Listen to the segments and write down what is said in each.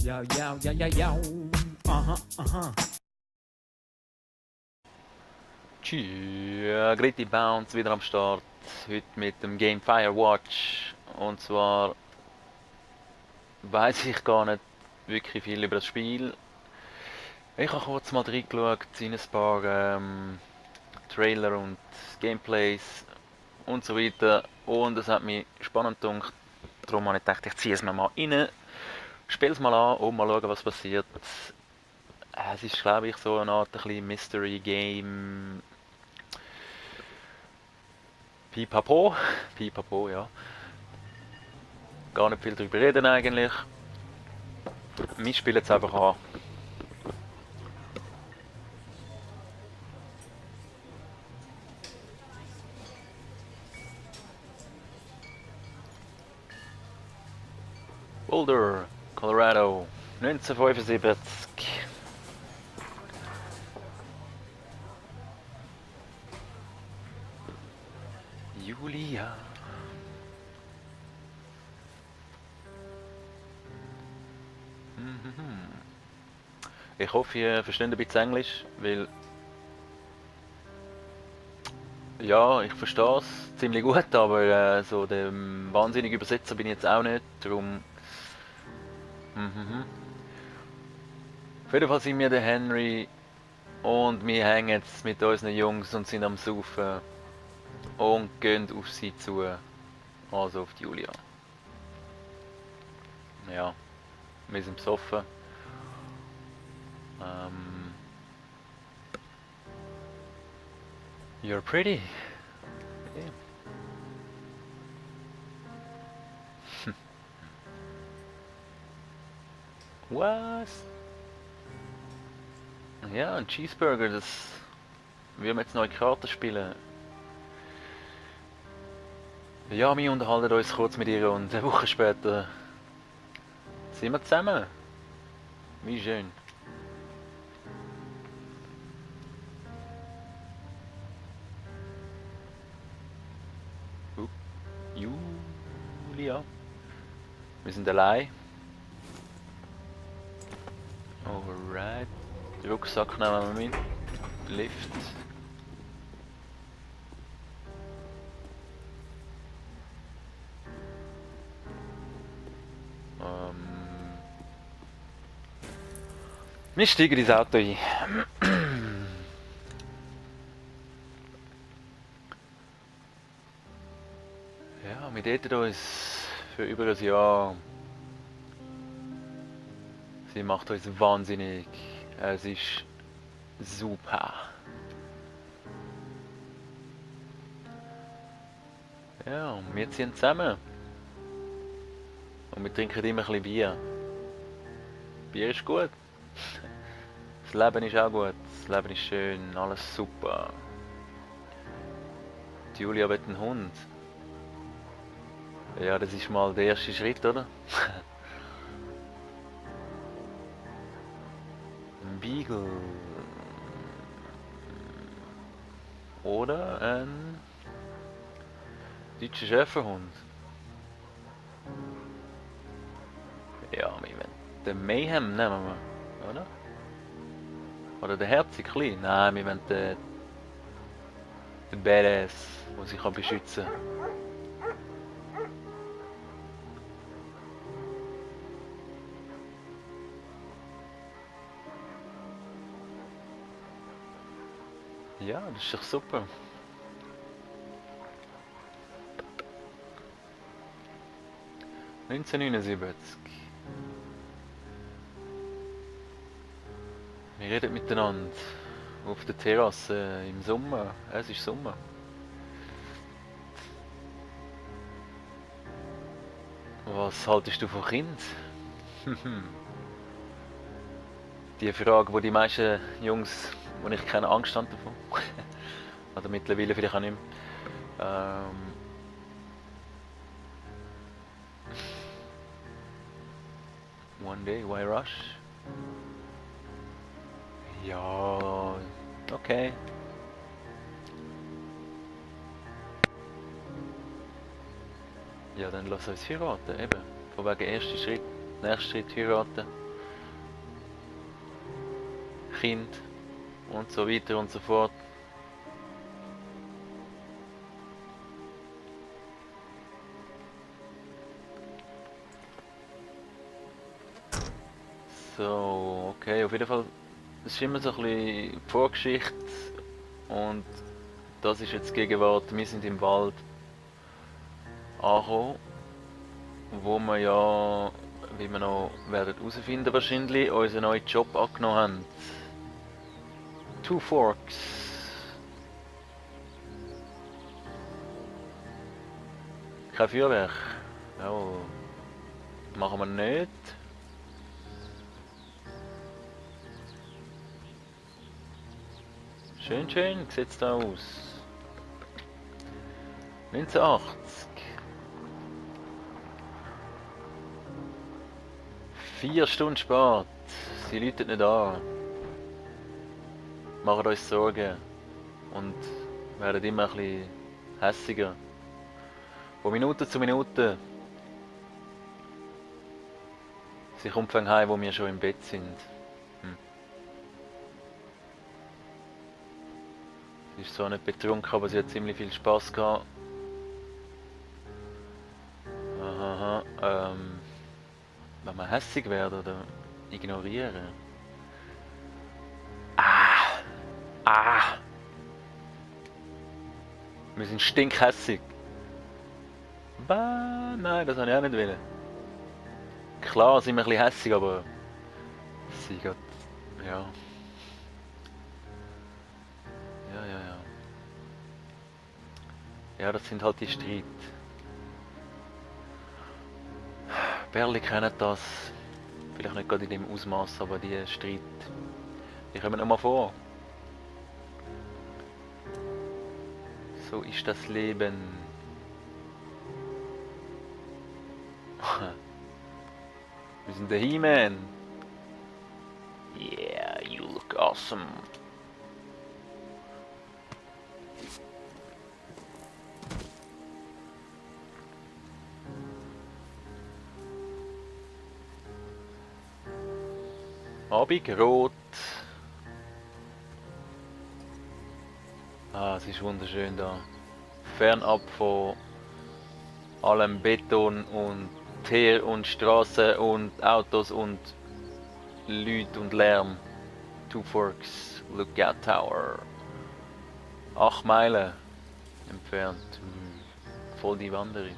Ja, ja, ja, ja, ja. Aha, aha. Tschüss, Gritty Bounce wieder am Start. Heute mit dem Game Firewatch. Und zwar weiß ich gar nicht wirklich viel über das Spiel. Ich habe kurz mal reingeschaut in ein paar Trailer und Gameplays und so weiter. Und es hat mich spannend gedacht. Darum habe ich gedacht, ich ziehe es mir mal rein. Spiele es mal an und mal schauen, was passiert. Es ist, glaube ich, so eine Art ein bisschen Mystery Game. Pipapo. Pipapo, ja. Gar nicht viel darüber reden eigentlich. Wir spielen jetzt einfach an. Boulder, Colorado, 1975. Julia. Ich hoffe, ihr versteht ein bisschen Englisch, weil ja, ich verstehe es ziemlich gut, aber so der wahnsinnige Übersetzer bin ich jetzt auch nicht, darum. Auf jeden Fall sind wir der Henry und wir hängen jetzt mit unseren Jungs und sind am Saufen und gehen auf sie zu, also auf die Julia. Ja, wir sind besoffen. You're pretty. Yeah. Was? Ja, ein Cheeseburger, das. Wir haben jetzt neue Karten spielen. Ja, wir unterhalten uns kurz mit ihr und eine Woche später sind wir zusammen. Wie schön. Julia. Wir sind allein. Alright. Den Rucksack nehmen wir mit. Lift. Wir steigen ins Auto ein. Ja, wir daten uns für über ein Jahr. Sie macht uns wahnsinnig. Es ist super. Ja, und wir ziehen zusammen. Und wir trinken immer ein bisschen Bier. Bier ist gut. Das Leben ist auch gut. Das Leben ist schön. Alles super. Die Julia will einen Hund. Ja, das ist mal der erste Schritt, oder? Ein Beagle. Oder ein deutscher Schäferhund. Ja, wir wollen den Mayhem nehmen wir, oder? Oder den Herzig klein? Nein, wir wollen den Badass, der sich beschützen kann. Ja, das ist doch super. ...1979. Wir reden miteinander. Auf der Terrasse im Sommer. Es ist Sommer. Was haltest du von Kind? Die Frage, die meisten Jungs, die ich kenne, Angst haben davon. Oder mittlerweile vielleicht auch nicht mehr. One day, why rush? Ja, okay. Ja, dann lass uns heiraten, eben. Von wegen erster Schritt, nächster Schritt heiraten. Kind und so weiter und so fort. So, okay, auf jeden Fall, es ist immer so ein bisschen die Vorgeschichte und das ist jetzt die Gegenwart. Wir sind im Wald angekommen, wo wir ja, wie wir noch werden herausfinden wahrscheinlich, unseren neuen Job angenommen haben. Two Forks. Kein Feuerwerk. Jawohl. Machen wir nicht. Schön, schön, wie sieht es da aus? 1980. 4 Stunden spät. Sie läutet nicht an. Machen uns Sorgen. Und werden immer ein bisschen hässiger. Von Minute zu Minute. Sie kommt dann heim, wo wir schon im Bett sind. Sie ist zwar nicht betrunken, aber sie hat ziemlich viel Spaß gehabt. Aha, wenn man hässig werden oder ignorieren. Ah! Wir sind stinkhässig. Bah, nein, das habe ich auch nicht wollen. Klar sind wir ein bisschen hässig, aber sie geht, ja. Ja. Ja, das sind halt die Streit. Bärli kennen das. Vielleicht nicht gerade in dem Ausmaß, aber die Streit, die kommen immer vor. So ist das Leben. Wir sind der He-Man. Yeah, you look awesome. Abigrot. Ah, es ist wunderschön da. Fernab von allem Beton und Teer und Straßen und Autos und Leute und Lärm. Two Forks Lookout Tower. 8 Meilen entfernt. Voll die Wanderung.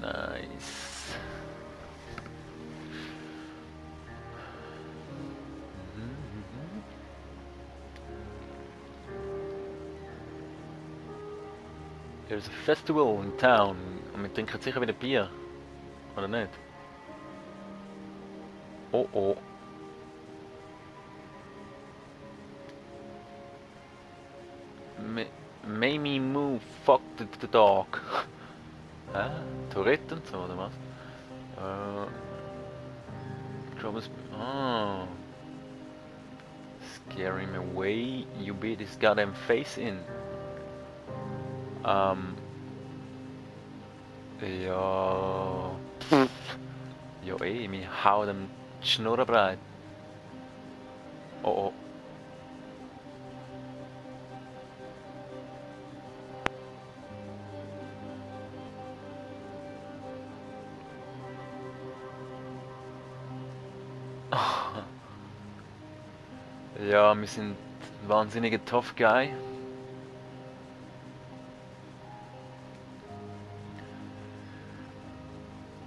Nice. There's a festival in town. Und wir trinken sicher wieder Bier. Oder nicht? Oh oh. Make me move, fuck the dog. Hä? Tourette und so, oder was? Oh. Scare him away, you beat his goddamn face in. Ja. Ja wir hauen dem die Schnurren breit. Oh oh. Ja, wir sind ein wahnsinniger Tough Guy.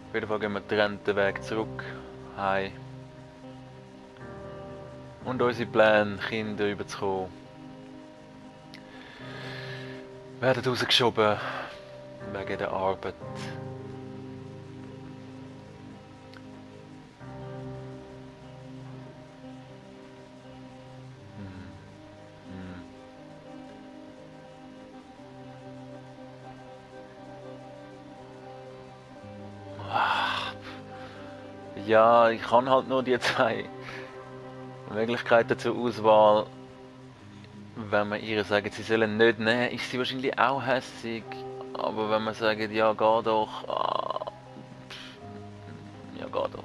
Auf jeden Fall gehen wir getrennten Weg zurück, heim. Und unsere Pläne, Kinder überzukommen, werden rausgeschoben wegen der Arbeit. Ja, ich habe halt nur die 2 Möglichkeiten zur Auswahl. Wenn man ihr sagt, sie sollen nicht nehmen, ist sie wahrscheinlich auch hässig. Aber wenn man sagt, ja, geh doch, geh doch.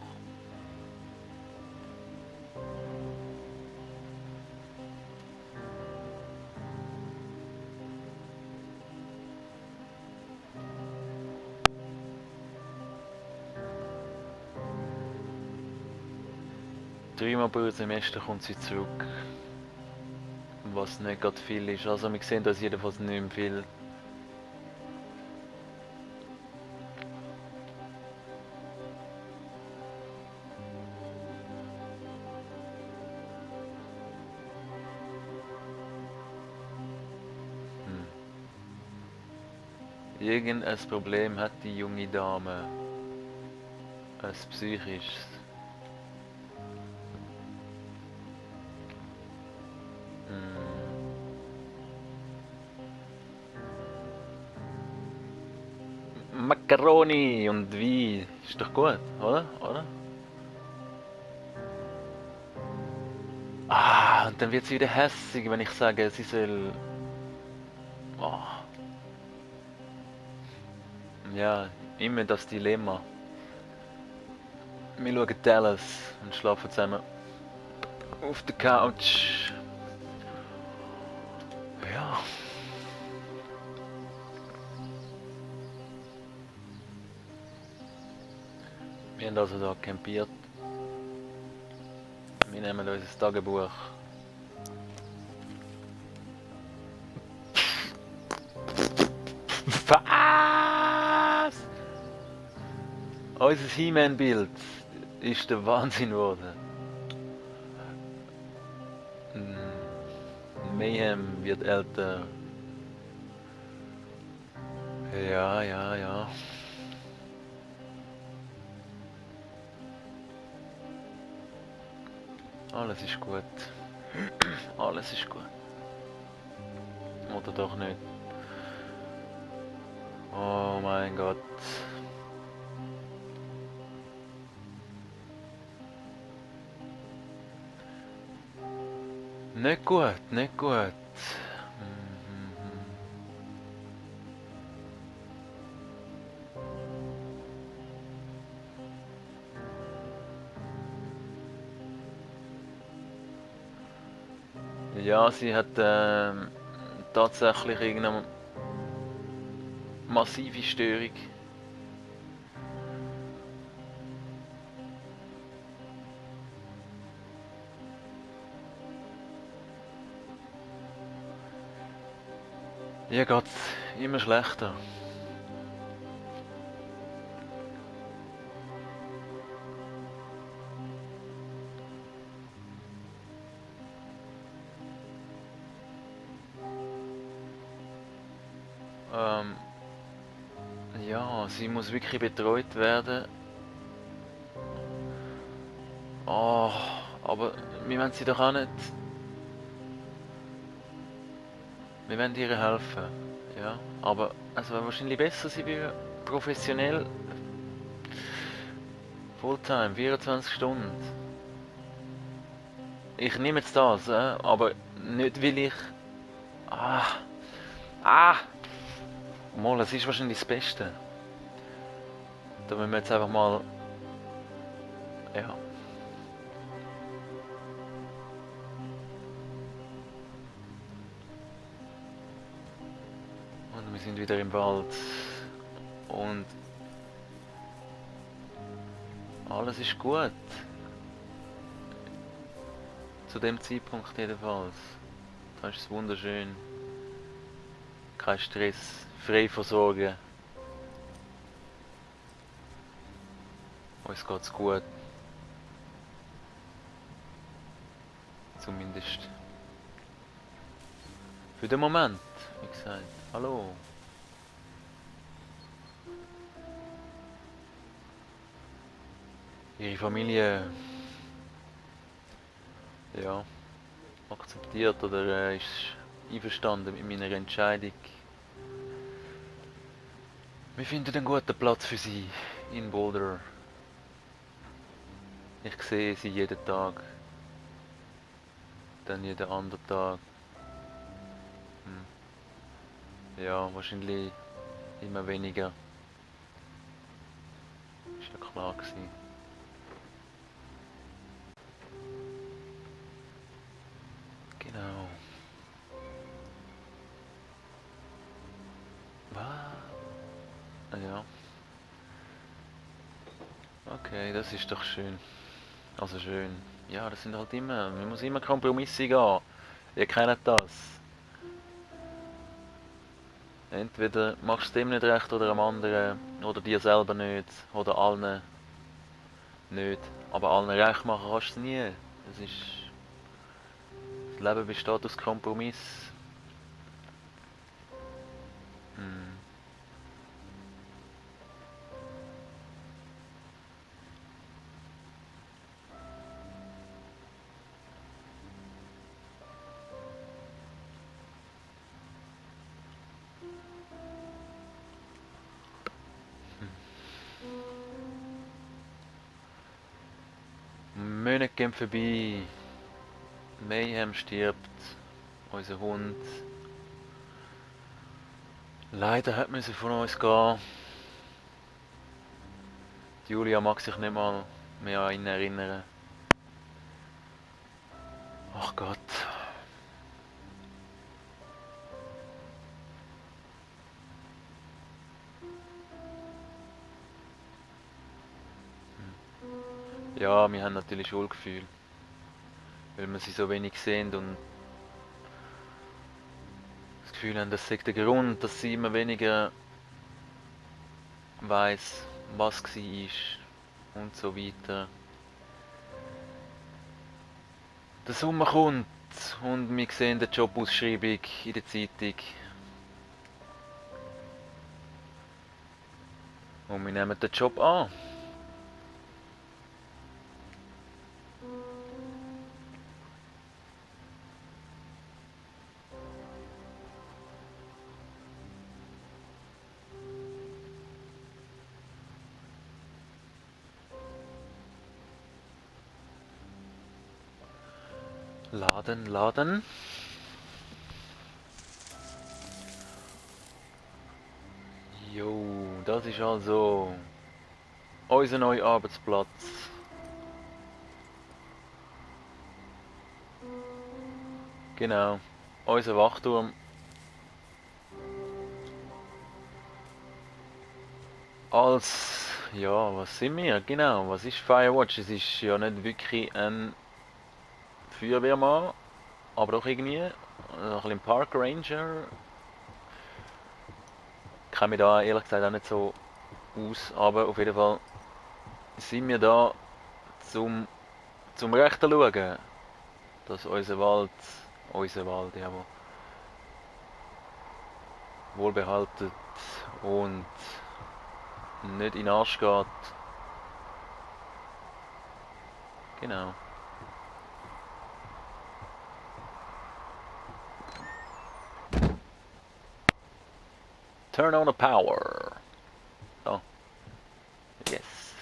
Dreimal pro Semester kommt sie zurück. Was nicht gerade viel ist. Also wir sehen das jedenfalls nicht mehr viel. Irgendein Problem hat die junge Dame. Ein psychisches. Macaroni und Wein. Ist doch gut, oder? Oder? Ah, und dann wird sie wieder hässig, wenn ich sage, sie soll... Oh. Ja, immer das Dilemma. Wir schauen Dallas und schlafen zusammen auf der Couch. Ja. Wir haben also da campiert. Wir nehmen unser Tagebuch. Was? Unser He-Man-Bild ist der Wahnsinn geworden. Mayhem wird älter. Ja, ja, ja. Alles ist gut. Alles ist gut. Oder doch nicht. Oh mein Gott. Nicht gut, nicht gut. Ja, sie hat tatsächlich irgendeine massive Störung. Ihr geht's immer schlechter. Ja, sie muss wirklich betreut werden. Oh, aber wir wollen sie doch auch nicht. Wir wollen ihr helfen. Ja, aber es wäre wahrscheinlich besser, sie wäre professionell Fulltime, 24 Stunden. Ich nehme jetzt das, aber nicht will ich. Ah, ah! Mal, es ist wahrscheinlich das Beste. Da müssen wir jetzt einfach mal. Ja. Und wir sind wieder im Wald. Und alles ist gut. Zu dem Zeitpunkt jedenfalls. Da ist es wunderschön. Kein Stress, frei von Sorgen. Uns geht's gut. Zumindest. Für den Moment, wie gesagt. Hallo. Ihre Familie, ja, akzeptiert oder ist einverstanden mit meiner Entscheidung. Wir finden einen guten Platz für sie in Boulder. Ich sehe sie jeden Tag. Dann jeden anderen Tag. Ja, wahrscheinlich immer weniger. Ist ja klar gewesen. Genau. Was? Ja. Okay, das ist doch schön. Also schön. Ja, das sind halt immer, man muss immer Kompromisse gehen. Ihr kennt das. Entweder machst du dem nicht recht oder am anderen, oder dir selber nicht, oder allen nicht. Aber allen recht machen kannst du es nie. Das ist, das Leben besteht aus Kompromiss. Hm. Monate gehen vorbei. Mayhem stirbt. Unser Hund. Leider hat müssen von uns gehen. Die Julia mag sich nicht mal mehr an ihn erinnern. Ach Gott. Ja, wir haben natürlich Schuldgefühl. Weil wir sie so wenig sehen und das Gefühl haben, das sei der Grund, dass sie immer weniger weiß, was war und so weiter. Der Sommer kommt und wir sehen die Jobausschreibung in der Zeitung. Und wir nehmen den Job an. Laden, laden. Jo, das ist also unser neuer Arbeitsplatz. Genau, unser Wachturm. Als, ja, was sind wir? Genau, was ist Firewatch? Es ist ja nicht wirklich ein Feuerwehrmann, aber doch irgendwie ein bisschen Park Ranger. Ich kenne mich da ehrlich gesagt auch nicht so aus, aber auf jeden Fall sind wir da zum Rechten schauen, dass unser Wald, jawohl, wohlbehalten und nicht in den Arsch geht. Genau. Turn on the power. So, yes.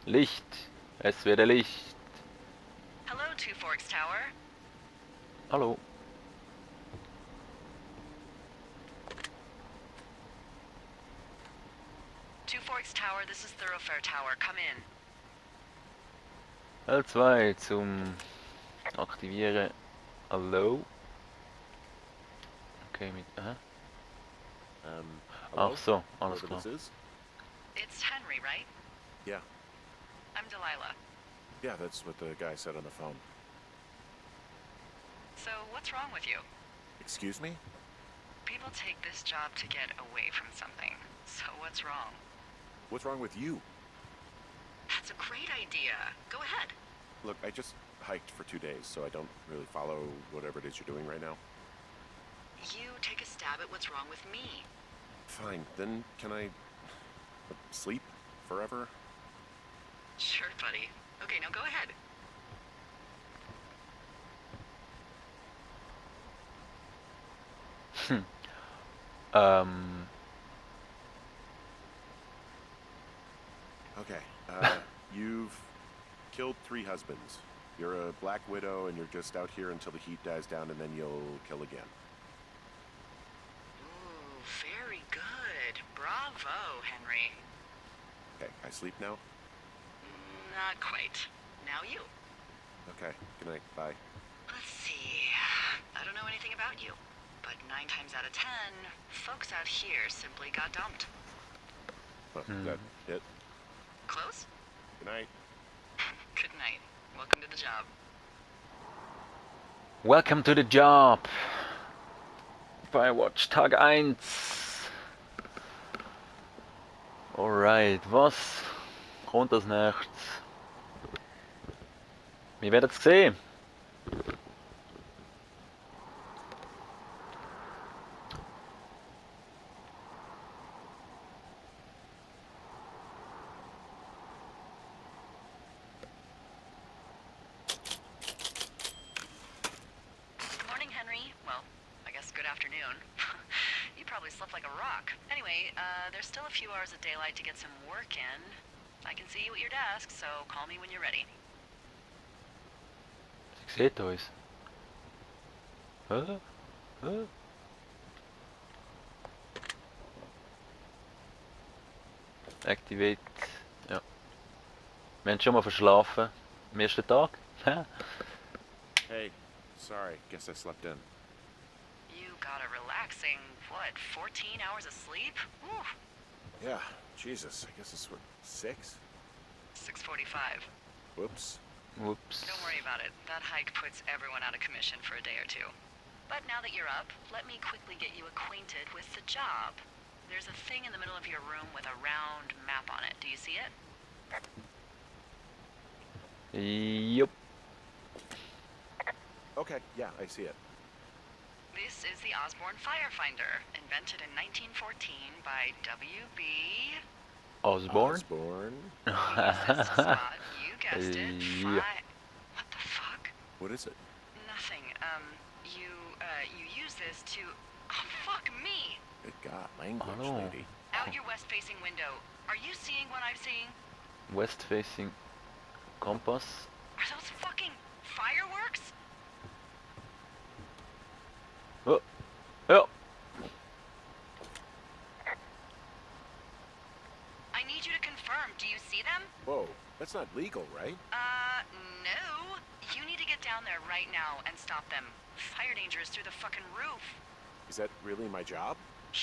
Licht. Es wird Licht. Hello, Two Forks Tower. Hallo. Two Forks Tower, this is Thoroughfare Tower. Come in. L2 zum Aktivieren. Hallo. Okay, mit. Hello? Ach so, alles Whoever klar. this is? It's Henry, right? Yeah. I'm Delilah. Yeah, that's what the guy said on the phone. So, what's wrong with you? Excuse me? People take this job to get away from something. So, what's wrong? What's wrong with you? That's a great idea. Go ahead. Look, I just hiked for 2 days, so I don't really follow whatever it is you're doing right now. You take a stab at what's wrong with me. Fine, then can I sleep forever? Sure, buddy. Okay, now go ahead. Ähm, Okay, you've killed 3 husbands. You're a black widow and you're just out here until the heat dies down and then you'll kill again. Ooh, very good. Bravo, Henry. Okay, I sleep now? Not quite. Now you. Okay, good night, bye. Let's see. don't know anything about you, but 9 times out of 10, folks out here simply got dumped. Huh, that it. Close? Good night. Good night. Welcome to the job. Welcome to the job. Firewatch Tag 1. Alright, was kommt als nächstes? Wir werden es sehen. Good morning, Henry. Well, I guess good afternoon. You probably slept like a rock. Anyway, there's still a few hours of daylight to get some work in. I can see you at your desk, so call me when you're ready. Sie seht uns. Hä? Hä? Activate. Ja. Wir haben schon mal verschlafen. Am ersten Tag. Hey, sorry. Guess I slept in. You got a relaxing, what, 14 hours of sleep? Whew. Yeah, Jesus. I guess it's what, 6? 6:45. Whoops. Whoops. Don't worry about it. That hike puts everyone out of commission for a day or two. But now that you're up, let me quickly get you acquainted with the job. There's a thing in the middle of your room with a round map on it. Do you see it? Yup. Okay, yeah, I see it. This is the Osborne Firefinder, invented in 1914 by W.B. Osborne. Osborne. This spot, you guessed it. Yeah. What the fuck? What is it? Nothing. You use this to. Oh, fuck me! Good God, language, Oh. lady. Out your west-facing window. Are you seeing what I'm seeing? West facing compass. Are those fucking fireworks? Oh. Oh. I need you to confirm. Do you see them? Whoa, that's not legal, right? No. You need to get down there right now and stop them. Fire danger is through the fucking roof. Is that really my job?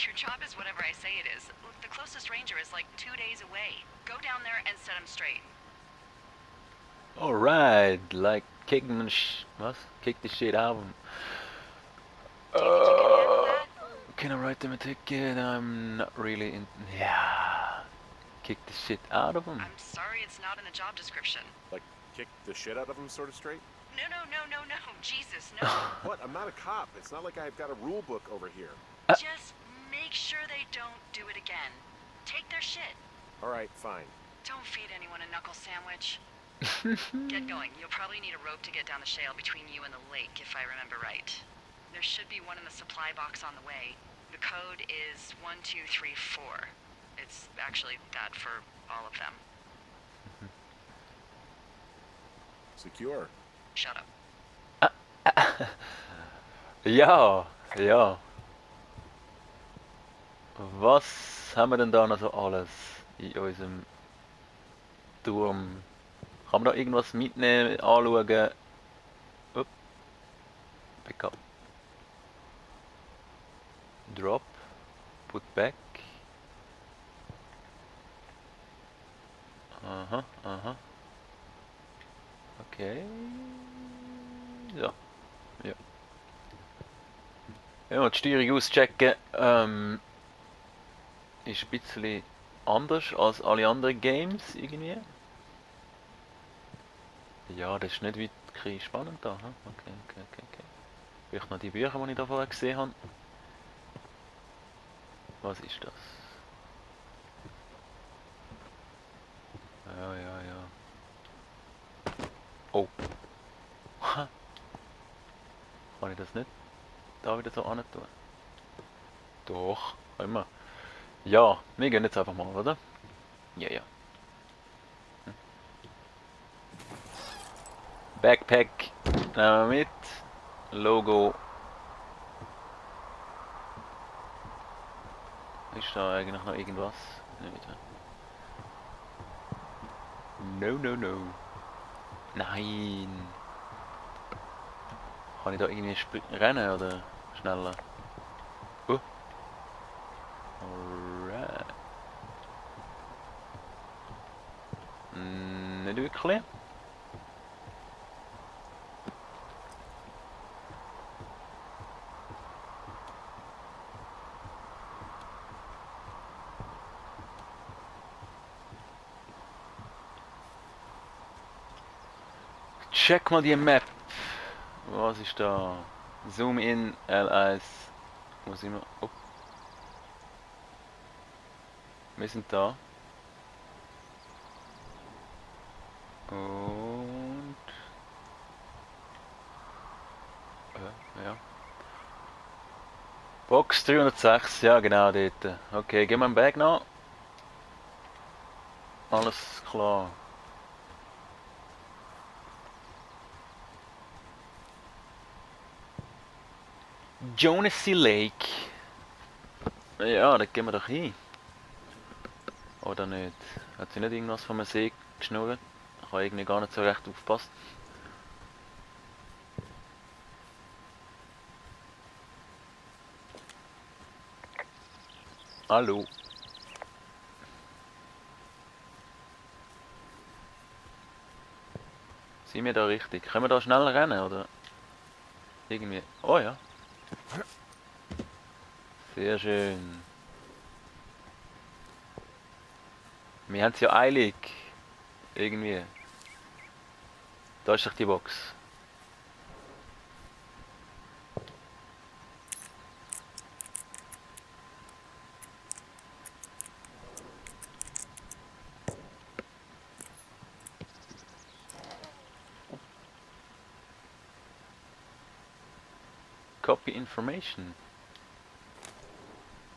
Your job is whatever I say it is. Look, the closest ranger is like 2 days away. Go down there and set him straight. Alright, like kicking the was? Kick the shit out of him. Do you think you can handle that? Can I write them a ticket? I'm not really in. Yeah. Kick the shit out of him. I'm sorry it's not in the job description. Like, kick the shit out of him, sort of straight? No. Jesus, no. What? I'm not a cop. It's not like I've got a rule book over here. Just make sure they don't do it again. Take their shit. All right, fine. Don't feed anyone a knuckle sandwich. Get going. You'll probably need a rope to get down the shale between you and the lake, if I remember right. There should be one in the supply box on the way. The code is 1234. It's actually that for all of them. Secure. Shut up. Ja, ja. Was haben wir denn da noch so alles in unserem Turm? Kann man da irgendwas mitnehmen, anschauen? Upp. Pick up. Drop. Put back. Aha, aha. Okay. Ja. Ja. Ja, die Steuerung auschecken ist ein bisschen anders als alle anderen Games irgendwie. Ja, das ist nicht wirklich spannend da. Hm? Okay. Vielleicht noch die Bücher, die ich da vorher gesehen habe. Was ist das? Ja. Oh. Ha. Kann ich das nicht da wieder so an tun? Doch, können wir. Ja, wir gehen jetzt einfach mal, oder? Ja. Hm. Backpack nehmen wir mit. Logo. Ist da eigentlich noch irgendwas? Nicht. No. Nein. Kann ich da irgendwie rennen oder schneller? Alright. Nicht wirklich. Check mal die Map. Was ist da? Zoom in L1. Muss ich mal. Oh. Wir sind da. Und. Ja. Box 306, ja genau dort. Okay, gehen wir im Bag noch. Alles klar. Jonesy Lake. Ja, da gehen wir doch hin. Oder nicht? Hat sie nicht irgendwas von einem See geschnurrt? Ich habe irgendwie gar nicht so recht aufgepasst. Hallo. Sind wir da richtig? Können wir da schneller rennen, oder? Irgendwie. Oh ja. Sehr schön. Wir haben es ja eilig. Irgendwie. Da ist doch die Box. Copy information.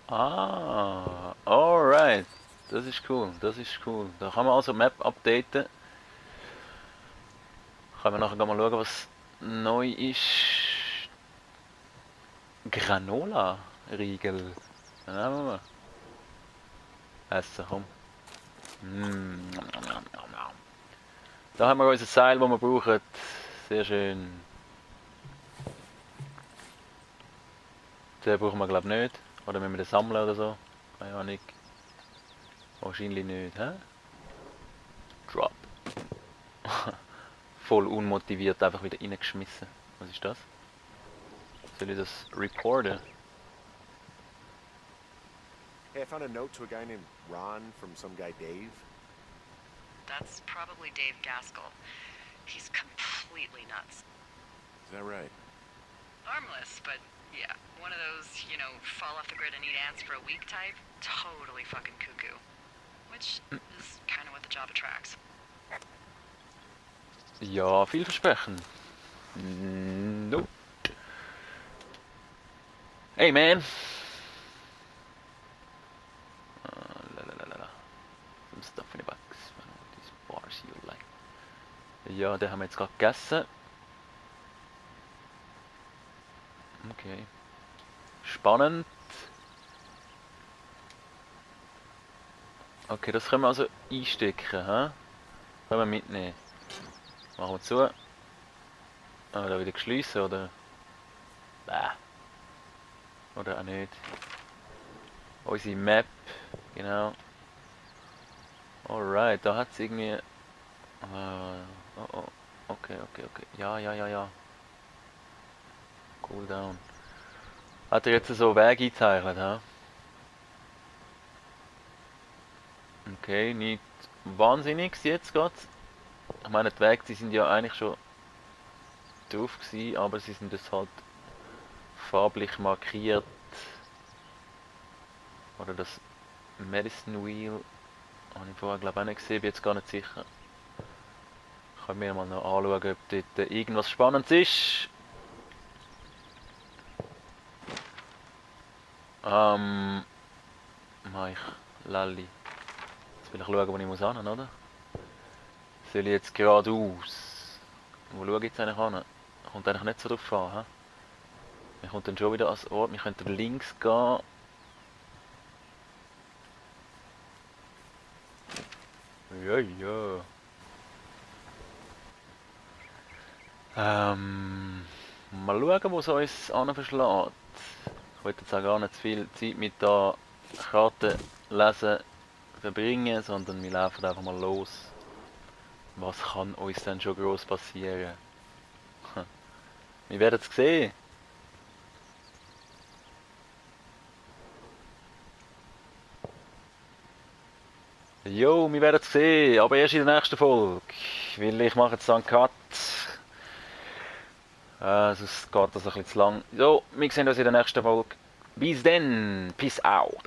Ah, alright. Das ist cool, das ist cool. Da kann man also Map updaten. Können wir nachher mal schauen, was neu ist. Granola-Riegel. Ja, nehmen wir. Essen, komm. Da haben wir unser Seil, das wir brauchen. Sehr schön. Den brauchen wir glaube ich nicht. Oder müssen wir den sammeln oder so? Keine Ahnung. Wahrscheinlich nicht, hä? Drop. Voll unmotiviert einfach wieder reingeschmissen. Was ist das? Soll ich das reporten? Hey, I found a note to a guy named Ron from some guy Dave. That's probably Dave Gaskell. He's completely nuts. Is that right? Harmless, but yeah, one of those, you know, fall off the grid and eat ants for a week type. Totally fucking cuckoo. Which is kind of what the job attracts. Ja, vielversprechend. Nope. Hey man! Some stuff in the box. These bars you like. Ja, den haben wir jetzt gerade gegessen. Okay. Spannend. Okay, das können wir also einstecken, hä? Können wir mitnehmen. Machen wir zu. Da wieder geschlossen, oder? Bäh. Oder auch nicht. Unsere Map, genau. Alright, da hat es irgendwie... oh, okay. Ja. Cool down. Hat er jetzt so Wege eingezeichnet, hä? Okay, nicht wahnsinnig jetzt gerade. Ich meine, die Wege, die sind ja eigentlich schon drauf gewesen, aber sie sind jetzt halt farblich markiert. Oder das Medicine Wheel habe ich vorher glaube ich auch nicht gesehen, bin jetzt gar nicht sicher. Können wir mal noch anschauen, ob dort irgendwas Spannendes ist. Mach ich Lalli. Jetzt will ich schauen, wo ich muss hin, oder? Soll ich jetzt geradeaus? Wo schaue ich jetzt eigentlich hin? Kommt eigentlich nicht so drauf an, hä? Wir kommen dann schon wieder ans Ort, wir könnten links gehen. Ja. Mal schauen, wo es uns an verschlägt. Ich wollte jetzt auch gar nicht zu viel Zeit mit da Karten lesen verbringen, sondern wir laufen einfach mal los. Was kann uns denn schon groß passieren? Wir werden es sehen. Jo, wir werden es sehen, aber erst in der nächsten Folge. Weil ich mache jetzt dann einen Cut. Sonst geht das ein bisschen zu lang. So, wir sehen uns in der nächsten Folge. Bis dann. Peace out.